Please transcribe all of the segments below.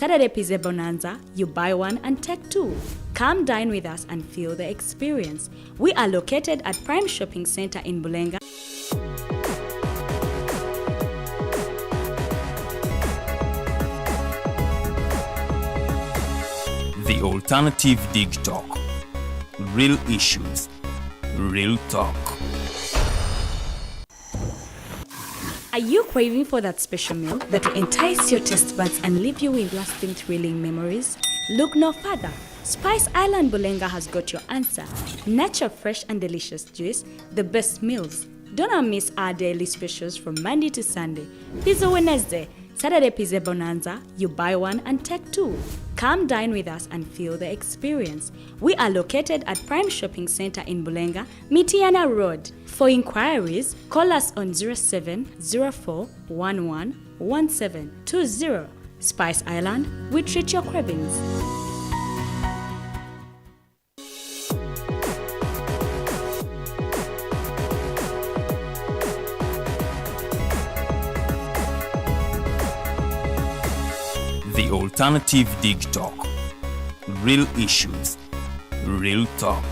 Saturday Pizza Bonanza, you buy one and take two. Come dine with us and feel the experience. We are located at Prime Shopping Center in Bulenga. The Alternative Dig Talk. Real issues, real talk. Are you craving for that special meal that will entice your taste buds and leave you with lasting thrilling memories? Look no further. Spice Island Bulenga has got your answer. Natural, fresh, and delicious juice, the best meals. Don't miss our daily specials from Monday to Sunday. Pizza Wednesday, Saturday Pizza Bonanza, you buy one and take two. Come dine with us and feel the experience. We are located at Prime Shopping Center in Bulenga, Mitiana Road. For inquiries, call us on 0704 11 1720. Spice Island, we treat your cravings. The Alternative Dig Talk. Real issues, real talk.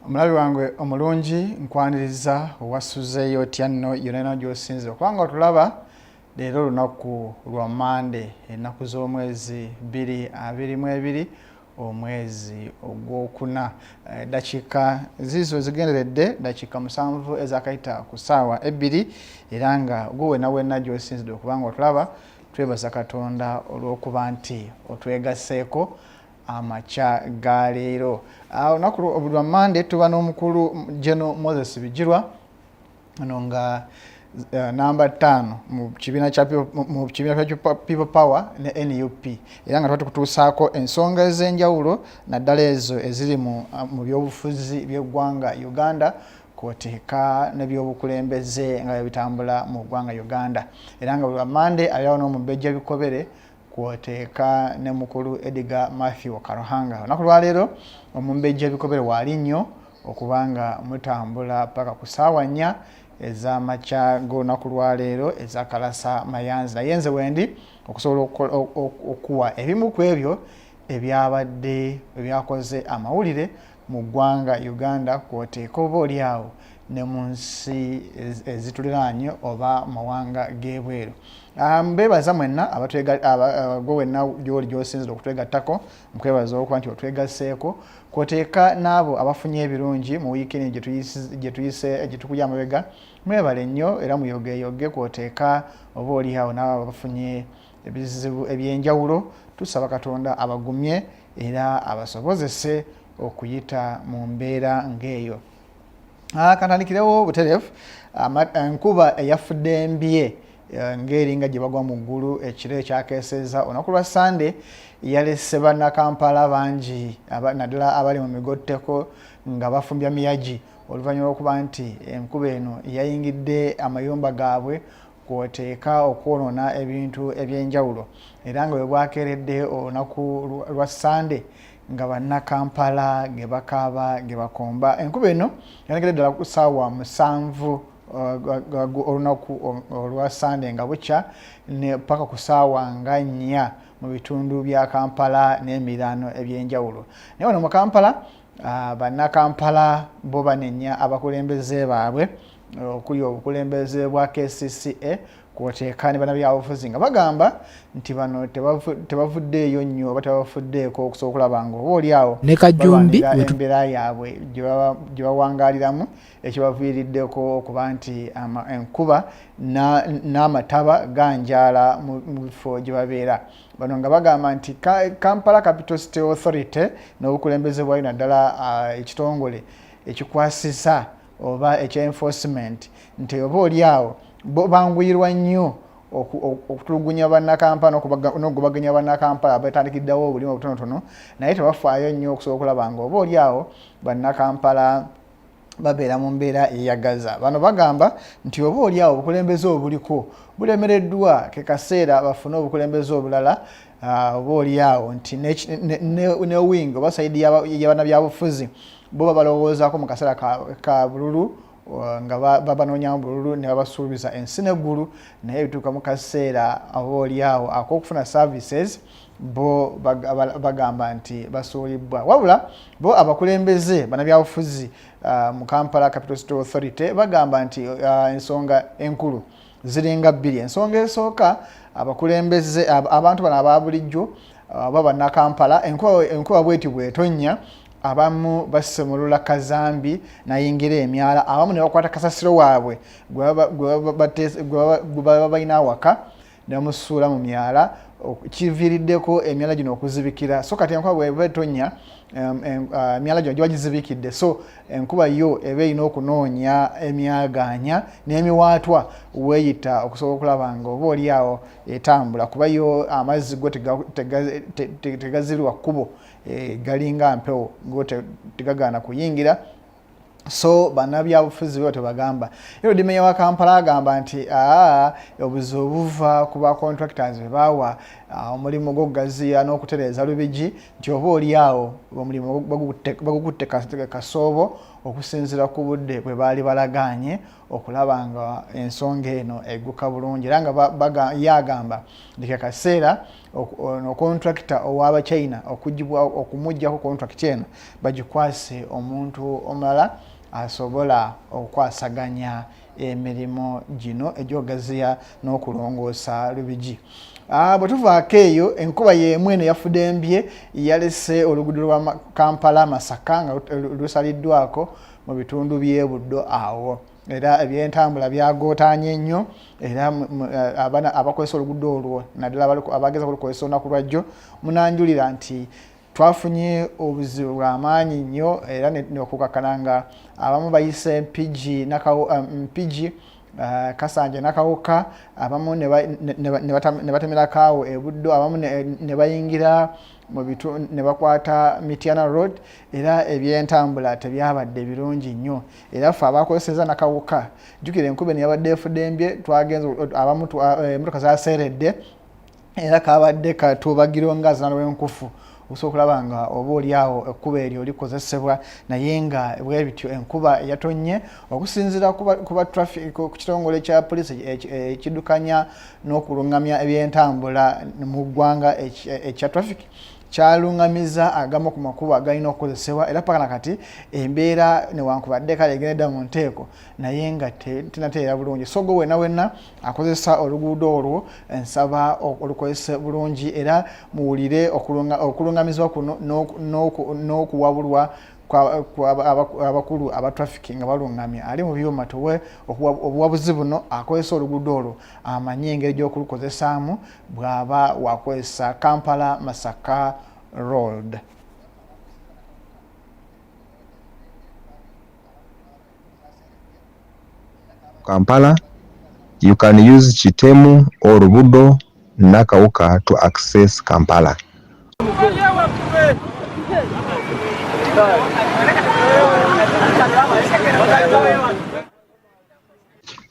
Omulabi wange omulungi, nkwaniriza. Owasuzeeyo otya nno yonna gyosinzira okubanga otulaba leero, olunaku lwa Mande, ennaku z'omwezi 2022, omwezi ogwokuna. Dakiika ziizo zigenderedde dakiika 7 ezakayita ku ssaawa 2. Era nga gwe wena wenna gyosinzidde okubanga otulaba, twebaza Katonda olw'okuba nti otwegasseeko amakya ga leero. Olunaku lwa Mande tuba n'omukulu General Moses Bigirwa, ono nga namba 5 mu kibiina kya People Power ne NUP, era nga tuba tukutuusaako ensonga ez'enjawulo, naddala ezo eziri mu byobufuzi by'eggwanga Uganda, kwoteeka n'ebyobukulembeze nga bwe bitambula mu ggwanga Uganda. Era nga buli lwa Mande abeerawo n'omumbejja Bikobere, kwoteeka ne mukulu Edgar Matthew Karuhanga. Olunaku lwaleero omumbejja Bikobere waali nnyo okubanga mutambula paka ku ssaawa 4 ez'amakya g'olunaku lwaleero ezakalasa mayanzi, naye nze wendi okusobola okuwa ebimu ku ebyo ebyabadde ebyakoze amawulire mu ggwanga Uganda, kwoteeka oba oli awo ne mu nsi ezituliraanye oba mawanga g'ebweru. Mbeebaza mwenna gwe wenna gyoli gy'osinzira okutwegattako. Nkwebaza okuba nti otwegasseeko, kwoteeka n'abo abafunye ebirungi mu wiikendi gye tuyise, gye tukulya amabega. Mwebale nnyo era muyogeyoge, kwoteeka oba oli awo n'abo abafunye ebizibu ebyenjawulo. Tusaba Katonda abagumye era abasobozese okuyita mu mbeera ng'eyo. Kantandikirewo butereevu. Enkuba eyafudde embye ng'eringa gye bagwa mu ggulu ekiro ekyakeeseza olunaku lwa Sande yalese bannakampala bangi, naddala abali mu migotteko, nga bafumbya miyagi, oluvannyuma lw'okuba nti enkuba eno yayingidde amayumba gaabwe, kwoteeka okwonoona ebintu ebyenjawulo. Era nga bwe bwakeeredde olunaku lwa Sande nga bannakampala ge bakaaba ge bakomba. Enkuba eno yanegedde ddala ku ssaawa 7 olunaku olwa Sande nga bukya ne paka ku ssaawa nga 4 mu bitundu bya Kampala n'emiraano ebyenjawulo. Naye wano mu Kampala, bannakampala bo banenya abakulembeze baabwe, okuli obukulembeze bwa KCCA, kwoteeka ne bannabyabufuzi, nga bagamba nti bano tebavuddeeyo nnyo oba tebafuddeeko okusobola okulaba nga oba oli awo ne Kajumbi balwanira embeera yaabwe gye bawangaaliramu, ekibaviiriddeko okuba nti enkuba n'amataba ganjaala mu bifo gye babeera. Bano nga bagamba nti Kampala Capital City Authority n'obukulembeze bwayo, naddala ekitongole ekikwasisa oba ekya enforcement, nti oba oli awo bo banguyirwa nnyo okutulugunya bannakampala n'okugobaganya bannakampala abatandikiddewo obulimu obutonotono, naye tebafaayo nnyo okusobola okulaba nga oba oli awo bannakampala Babeera mu mbeera eyagaza. Bano bagamba nti oba oli awo obukulembeze obuliko bulemereddwa, ke kaseera bafune obukulembeze obulala, oba oli awo nti ne wing oba side y'abannabyabufuzi bo babalowoozaako mu kaseera ka bululu, nga babanoonyamu bululu ne babasuubiza ensi n'eggulu, naye bituuka mu kaseera oba oli awo ak'okufuna services, bo bagamba nti basuulibbwa. Wabula bo abakulembeze bannabyabufuzi mu Kampala Capital City Authority bagamba nti ensonga enkulu ziringa bbiri. Ensonga esooka, abakulembeze, abantu bano aba bulijjo oba bannakampala, enkuba bweti bwetonnya, abamu basemulula kazambi nayingira emyala, abamu ne bakwata kasasiro waabwe gwe baba balina awaka ne bamusuula mu myala, kiviiriddeko emyala gino okuzibikira. So kati enkuba bweba etonnya, emyala gino giba gizibikidde, so enkuba yo eba erina okunoonya emyagaanya n'emiwaatwa weeyita okusobola okulaba nga oba oli awo etambula, kuba yo amazzi go tegazibirwa kkubo, galinga mpewo, go tegagaana kuyingira. So bannabyabufuzi bo tebagamba. Era meya wa Kampala agamba nti aa obuzibu buva ku ba contractors be baawa omulimu gw'okugaziya n'okutereeza Lubigi, nti oba oli awo omulimu bagukutte kasoobo okusinziira ku budde bwe baali balagaanye okulaba nga ensonga eno egguka bulungi. Era nga ye agamba nti ke kaseera ono contractor ow'Abachina okumuggyako contract eno, bagikwase omuntu omulala asobola okukwasaganya emirimu gino egy'ogaziya n'okulongoosa Lubigi. Bwe tuvaako eyo, enkuba y'emu eno yafudembye yalese oluguudo lwa Kampala Masaka nga lusaliddwako mu bitundu by'e Buddo awo, era ebyentambula byagootaanye nnyo. Era abakozesa oluguudo olwo, naddala abageza kulukozesa olunaku lwajjo, munanjulira nti twafunye obuzibu bw'amaanyi nnyo, era n'okukakkana nga abamu bayise Mpigi, Mpigi, Kasanje, Nakawuka, abamu ne batemerako awo e Buddo, abamu ne bayingira ne bakwata Mityana Road, era ebyentambula tebyabadde birungi nnyo. Era ffe abakozeseza Nakawuka, jjukira enkuba eno yabadde efudembye, twagenze abamu emmotoka zaseeredde, era kabadde katuubagiro nga zinalwenkufu okusobola okulaba nga oba oli awo ekkubo eryo likozesebwa. Naye nga bwe bityo enkuba yatonnye, okusinziira ku kitongole kya poliisi ekiddukanya n'okulungamya ebyentambula mu ggwanga ekya traffic, kyalungamiza agamu ku makubo agalina okukozesebwa, era paka nakati embeera newankubadde kale egenda mu nteeko, naye nga tenateera bulungi. So gwe wena wena akozesa oluguudo olwo, nsaba olukozese bulungi, era muwulire okulungamizibwa kuno n'okuwabulwa abakulu aba traffic nga balungamya. Ali mu byuma tuwe obuwabuzi buno, akozesa oluguudo olwo amanye engeri gy'okulukozesaamu bw'aba wakozesa Kampala Masaka Road. Kampala, you can use Chitemu or Budo Nakawuka to access Kampala.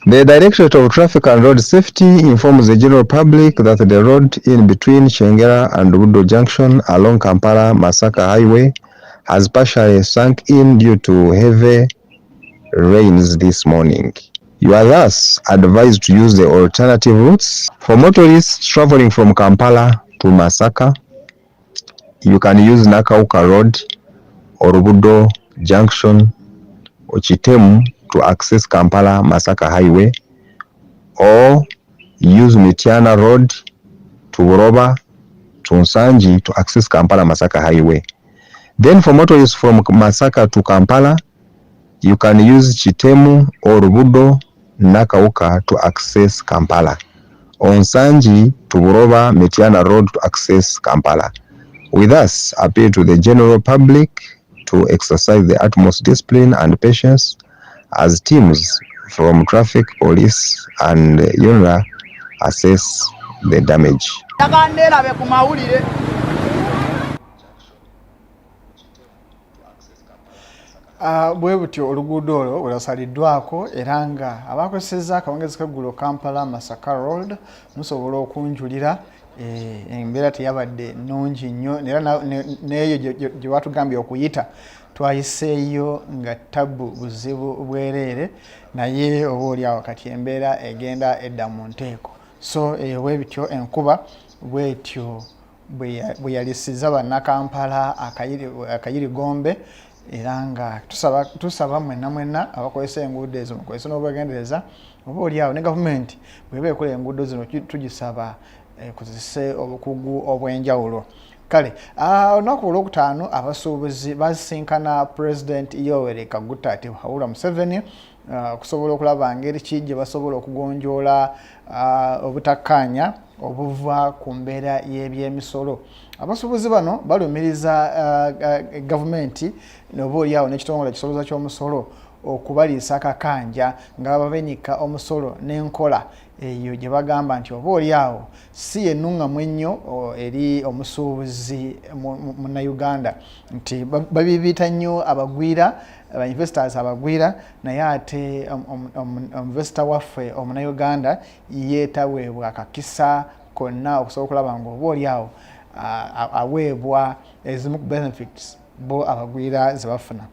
The Directorate of Traffic and Road Safety informs the general public that the road in between Kyengera and Budo Junction along Kampala Masaka Highway has partially sunk in due to heavy rains this morning. You are thus advised to use the alternative routes. For motorists traveling from Kampala to Masaka, you can use Nakawuka Road or Budo Junction or Chitemu to access Kampala Masaka Highway, or use Mityana Road to Buroba to Nsangi to access Kampala Masaka Highway. Then for motorists from Masaka to Kampala, you can use Chitemu or Budo Nakawuka to access Kampala, or Nsangi to Buroba Mityana Road to access Kampala. We thus appeal to the general public to exercise the utmost discipline and patience as teams from traffic police and UNRA assess the damage. Njagala ku mawulire. Bwe butyo oluguudo olwo bwe lwasaliddwako, era nga abakozesezza akawungezi k'eggulo Kampala Masaka Road musobola okunjulira. Embeera teyabadde nnungi nnyo, era n'eyo gye batugambye okuyita twayiseeyo nga tabbu buzibu bwereere, naye oba oli awo kati embeera egenda edda mu nteeko. So eyo bwe bityo enkuba bwetyo bwe yalisiza Bannakampala akayirigombe, era nga tusaba mwenna mwenna abakozesa enguudo ezo mukozese n'obwegendereza. Oba oli awo ne gavumenti bweba ekola enguudo zino, tugisaba ekozese obukugu obw'enjawulo. Kale olunaku olwokutaano abasuubuzi basisinkana President Yoweri Kaguta Tibuhaburwa Museveni okusobola okulaba ngeri ki gye basobola okugonjoola obutakkaanya obuva ku mbeera y'ebyemisolo. Abasuubuzi bano balumiriza gavumenti oba oli awo n'ekitongole ekisolooza ky'omusolo okubaliisa akakanja nga bababinika omusolo n'enkola eyo gye bagamba nti oba oli awo si yennuŋŋamu ennyo eri omusuubuzi Munnayuganda, nti babibiita nnyo abagwira, aba investors abagwira, naye ate investor waffe Omunnayuganda yeetaweebwa akakisa konna okusobola okulaba nga oba oli awo aweebwa ezimu ku benefits bo abagwira ze bafuna.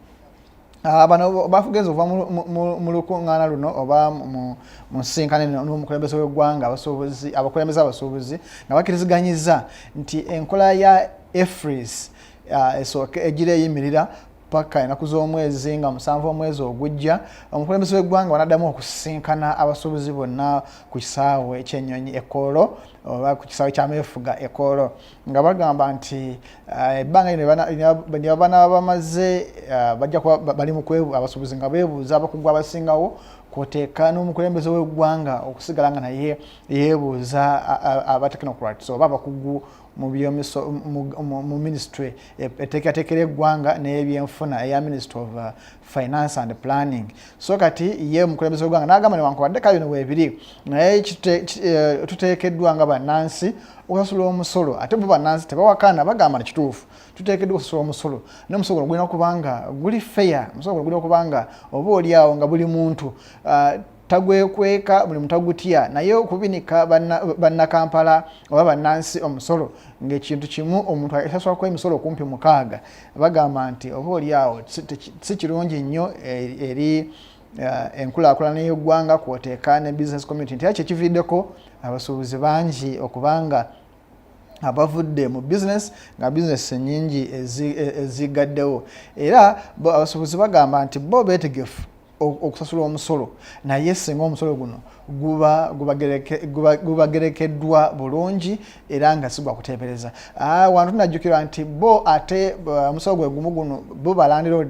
Bano bagenze okuva mu lukuŋŋaana luno oba mu nsisinkano eno n'omukulembeze w'eggwanga, abasuubuzi, abakulembeze abasuubuzi nga bakkiriziganyiza nti enkola ya EFRIS esooke egira eyimirira paka ennaku z'omwezi nga 7 omwezi ogujja, omukulembeze w'eggwanga wanaddamu okusisinkana abasuubuzi bonna ku kisaawe ky'ennyonyi e Kololo oba ku kisaawe ky'ameefuga e Kololo, nga bagamba nti ebbanga lino banaaba bamaze bajja kuba bali mu abasuubuzi nga beebuuza abakugu abasingawo, kwoteeka n'omukulembeze w'eggwanga okusigala nga naye yeebuuza aba technocrats oba abakugu mu ministry eteekateekera eggwanga n'ebyenfuna eya Ministry of Finance and Planning. So kati ye omukulembeze w'eggwanga n'agamba newankubadde kale bino weebiri, naye tuteekeddwa nga bannansi okusasula omusolo. Ate bo bannansi tebawakana, bagamba nti kituufu tuteekeddwa okusasula omusolo, naye omusolo guno gulina okuba nga guli fair, omusolo guno gulina okuba nga oba oli awo nga buli muntu tagwekweka, buli muntu agutya. Naye okubinika Bannakampala oba bannansi omusolo ng'ekintu kimu omuntu asasulako emisolo kumpi 6, bagamba nti oba oli awo si kirungi nnyo eri enkulaakulana y'eggwanga kwoteeka ne business community, nti era kyekiviiriddeko abasuubuzi bangi okubanga abavudde mu business nga business nyingi ezigaddewo. Era abasuubuzi bagamba nti bo beetegefu okusasula omusolo, naye singa omusolo guno guba gubagerekeddwa bulungi era nga si gwa kuteebereza. Wantu tunajjukira nti bo ate omusolo gwe gumu guno bo ba landlord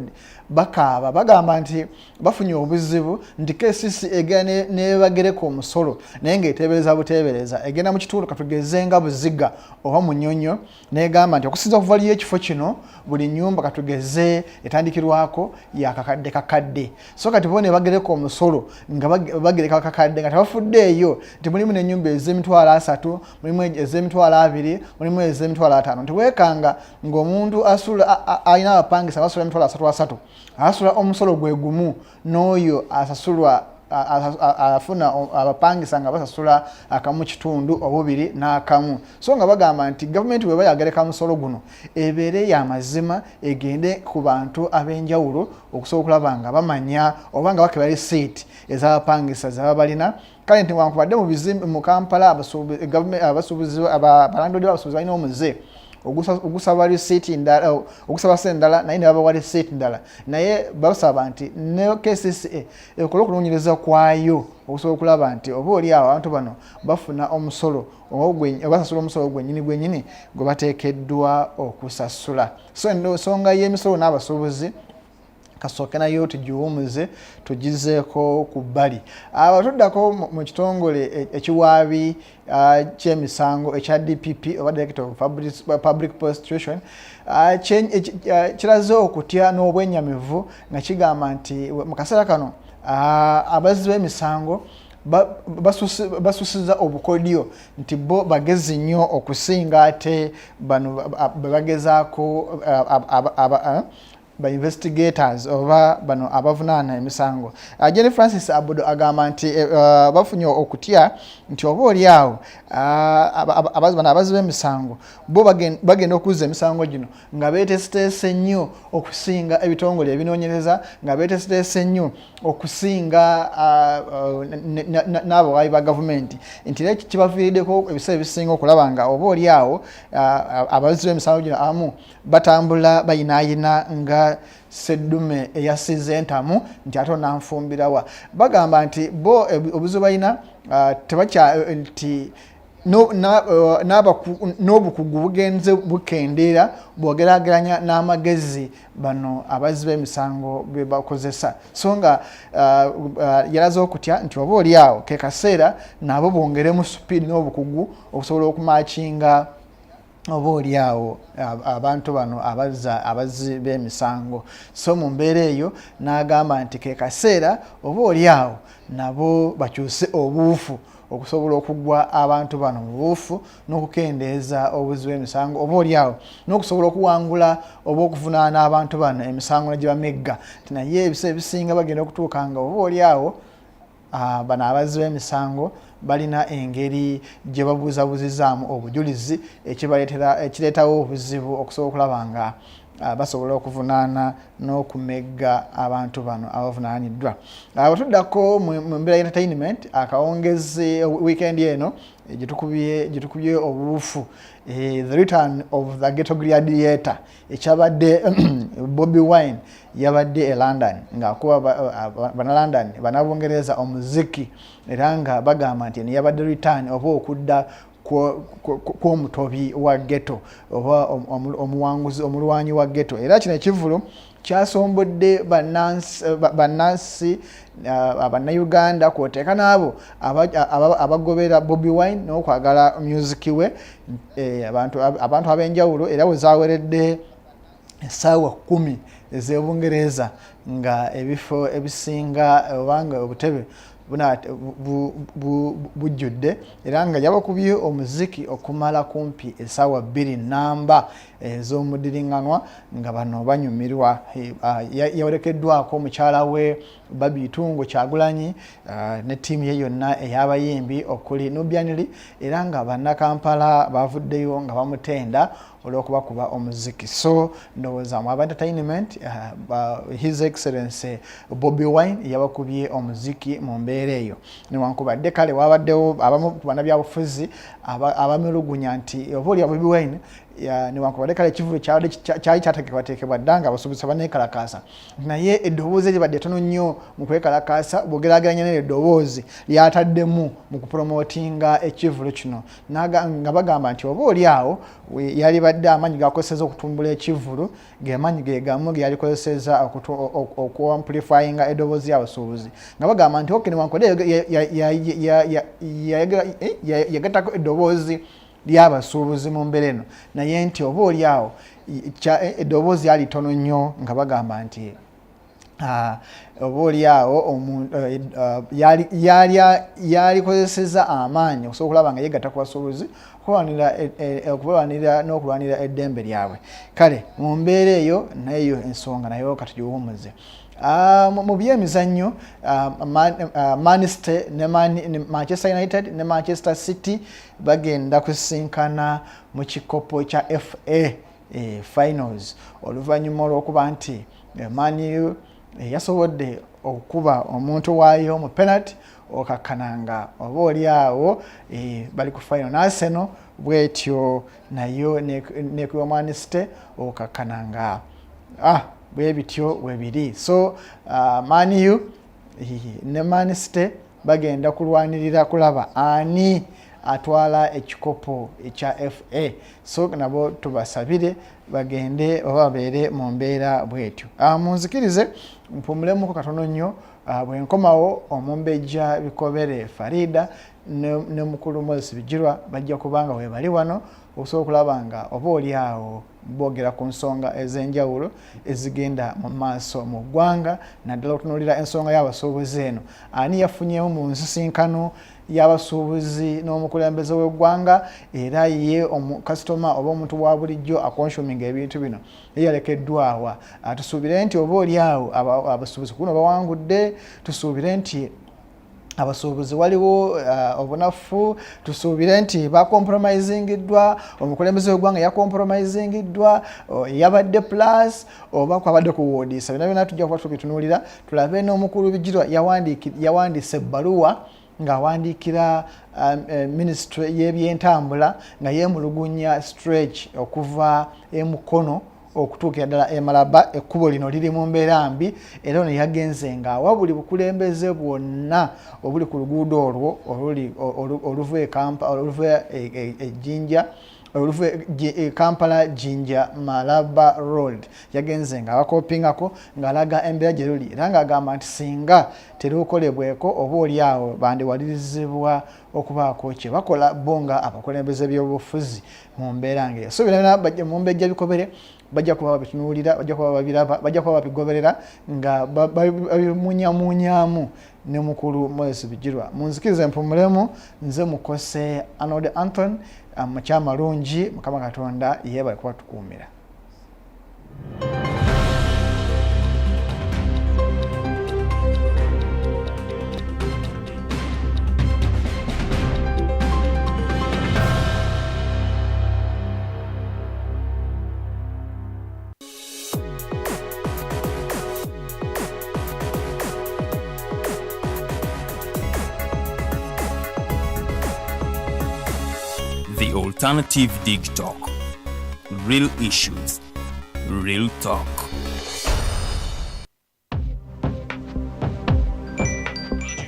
bakaaba, bagamba nti bafunye obuzibu nti KCC egenda nebagereka omusolo naye ng'eteebereza buteebereza. Egenda mu kitundu katugeze nga Buziga oba Munyonyo negamba nti okusinza okuva liyo ekifo kino buli nyumba katugeze etandikirwako yakakadde kakadde. So kati bo ne bagereka omusolo nga bagereka kakadde nga tebafuddeeyo nti mulimu n'ennyumba ez'emitwalo 30, mulimu ez'emitwalo 20, mulimu ez'emitwalo 50, nti weekanga ng'omuntu asula alina abapangisa basula emitwalo 30 asatu asasula omusolo gwe gumu n'oyo asasulwa afuna abapangisa nga basasula akamu kitundu obubiri n'akamu. So nga bagamba nti gavumenti bweba yagereka musolo guno ebeere yamazima, egende ku bantu ab'enjawulo okusobola okulaba nga bamanya oba nga bakebera risiiti ez'abapangisa zebaba balina. Kale nti wankubadde mu Kampala abasuubuzi, ba landlord, b'abasuubuzi balina omuze ogusaba risiiti ndala, ogusaba sente ndala, naye ne babawa risiiti ndala, naye basaba nti ne KCCA ekole okunoonyereza kwayo okusobola okulaba nti oba oli awo abantu bano bafuna omusolo, basasula omusolo gwennyini gwennyini gwe bateekeddwa okusasula. So ensonga y'emisolo n'abasuubuzi kasooke nayo tugiwumuze, tugizeeko ku bbali. Abatuddako mu kitongole ekiwaabi ky'emisango ekya DPP oba Director of Public Prosecution kiraze okutya n'obwenyamivu nga kigamba nti mu kaseera kano abazzi b'emisango basusiza obukodyo, nti bo bagezi nnyo okusinga ate bano bebagezaako. Ba investigators oba bano abavunaana emisango, Jane Francis Abudo agamba nti bafunye okutya nti oba oli awo bano abazzi b'emisango bo bagenda okuzza emisango gino nga beeteeseteese nnyo okusinga ebitongole ebinoonyereza, nga beeteeseteese nnyo okusinga n'abawaayi ba gavumenti, nti era kibaviiriddeko ebiseera ebisinga okulaba nga oba oli awo abazzi b'emisango gino abamu batambula bayinaayina nga seddume eyasize entamu nti ate onanfumbirawa. Bagamba nti bo obuzibu balina tebakya nti n'obukugu bugenze bukendeera bwogerageranya n'amagezi bano abazzi b'emisango be bakozesa. So nga yalaze okutya nti oba oli awo ke kaseera nabo bongeremu supiidi n'obukugu okusobola okumakinga oba oli awo abantu bano abazza abazzi b'emisango. So mu mbeera eyo n'agamba nti ke kaseera oba oli awo nabo bakyuse obuufu okusobola okugwa abantu bano mu buufu n'okukendeeza obuzzi bw'emisango, oba oli awo n'okusobola okuwangula oba okuvunaana abantu bano emisango ne gye bamegga, nti naye ebiseera ebisinga bagenda okutuuka nga oba oli awo bano abazzi b'emisango balina engeri gye babuuzabuzizaamu obujulizi, ekireetawo obuzibu okusobola okulaba nga basobola okuvunaana n'okumegga abantu bano abavunaaniddwa. Bwe tuddako mu mbeera entertainment, akawungezi weekend eno gyetukubye obuufu, the return of the Ghetto Gladiator, ekyabadde Bobi Wine yabadde e London ng'akuba bana London, banabungereza omuziki, era nga bagamba nti eno yabadde return oba okudda kw'omutobi wa ghetto oba omuwanguzi, omulwanyi wa ghetto. Era kino ekivvulu kyasombodde bannansi Abannayuganda, kwoteeka n'abo abagobera Bobi Wine n'okwagala music we, abantu ab'enjawulo. Era we zaweredde essaawa 10 ez'Ebungereza nga ebifo ebisinga obanga obutebe bujjudde, era nga yabakubye omuziki okumala kumpi essaawa 2 namba ez'omudiriŋŋanwa nga bano banyumirwa. Yawerekeddwako omukyala we Barbie Itungo Kyagulanyi ne ttiimu ye yonna ey'abayimbi okuli Nubian Li, era nga Bannakampala bavuddeyo nga bamutenda olw'okubakuba omuziki. So ndowooza mu aba entertainment, His Excellency Bobi Wine yabakubye omuziki mu mbeera eyo, newankubadde kale wabaddewo abamu ku bannabyabufuzi abamulugunya nti oba olya Bobi Wine, newankubadde kale ekivulu kyali kyateekebwateekebwa dda nga abasuubuzi baneekalakaasa, naye eddoboozi eribadde tono nnyo mu kwekalakaasa bwogerageranya n'eryo eddoboozi lyataddemu mu kupromotinga ekivulu kino, nga bagamba nti oba oli awo yalibadde amaanyi gakozeseza okutumbula ekivulu gemaanyi ge gamu ge yalikozeseza okuamplifyinga eddoboozi ly'abasuubuzi, nga bagamba nti okay, newankubadde yagattako eddoboozi ly'abasuubuzi mu mbeera eno, naye nti oba oli awo eddoboozi lyali tono nnyo, nga bagamba nti oba oli awo yalikozeseza amaanyi okusobola okulaba nga yegatta ku basuubuzi okubalwanira n'okulwanira eddembe lyabwe. Kale mu mbeera eyo nayo ensonga nayo katugiwumuze. Mu byemizannyo, Man City ne Manchester United ne Manchester City bagenda kusinkana mu kikopo kya FA finals, oluvannyuma olw'okuba nti Man U yasobodde okukuba omuntu waayo mu penalty, okakkananga oba oli awo bali ku final n'Arsenal bwetyo nayo nekuba Man City, okakkananga bwe bityo bwe biri. So Man U ne Man City bagenda kulwanirira kulaba ani atwala ekikopo ekya FA. So nabo tubasabire bagende oba babeere mu mbeera bwetyo. Munzikirize mpumulemuko katono nnyo. Bwe nkomawo, Omumbejja Bikobere Farida ne mukulu Moses Bigirwa bajja kubanga webali wano okusobola okulaba nga oba oli awo boogera ku nsonga ez'enjawulo ezigenda mu maaso mu ggwanga, naddala okutunuulira ensonga y'abasuubuzi eno, ani yafunyeemu mu nsisinkano. y'abasuubuzi n'omukulembeze w'eggwanga era ye kasitoma oba omuntu wa bulijjo akonsuminga ebintu bino ye yalekeddwawa. Tusuubire nti oba oli awo abasuubuzi kuno bawangudde, tusuubire nti abasuubuzi waliwo obunafu, tusuubire nti bakompromisingiddwa, omukulembeze w'eggwanga yakompromisingiddwa, yabadde plus oba kwabadde kuwoodiisa. Byonna byonna tujja kuba tubitunuulira tulabe n'omukulu Bigirwa yawandiise ebbaluwa ng'awandiikira minisitule y'ebyentambula nga yeemulugunya stretch okuva e Mukono okutuukira ddala e Malaba. Ekkubo lino liri mu mbeera mbi era ono yagenze ng'awa buli bukulembeze bwonna obuli ku luguudo olwo oluva e oluva e Jinja, oluva e Kampala Jinja Malaba Road, yagenze ng'abakopingako ng'alaga embeera gye luli era ng'agamba nti singa terukolebweko oba oli awo bandiwalirizibwa okubaako kye bakola bo nga abakulembeze by'obufuzi mu mbeera ng'eyo. So byonna Mumbejja Bikobere bajja kuba babitunuulira, bajja kuba babiraba, bajja kuba babigoberera nga babimunyamunyamu ne mukulu Moses Bigirwa. Munzikirize mpumulemu, nze Mukose Arnold Anthony, mukyamalungi, Mukama Katonda yeebale kuba tukuumira. The Alternative Dig Talk. Real issues, real talk.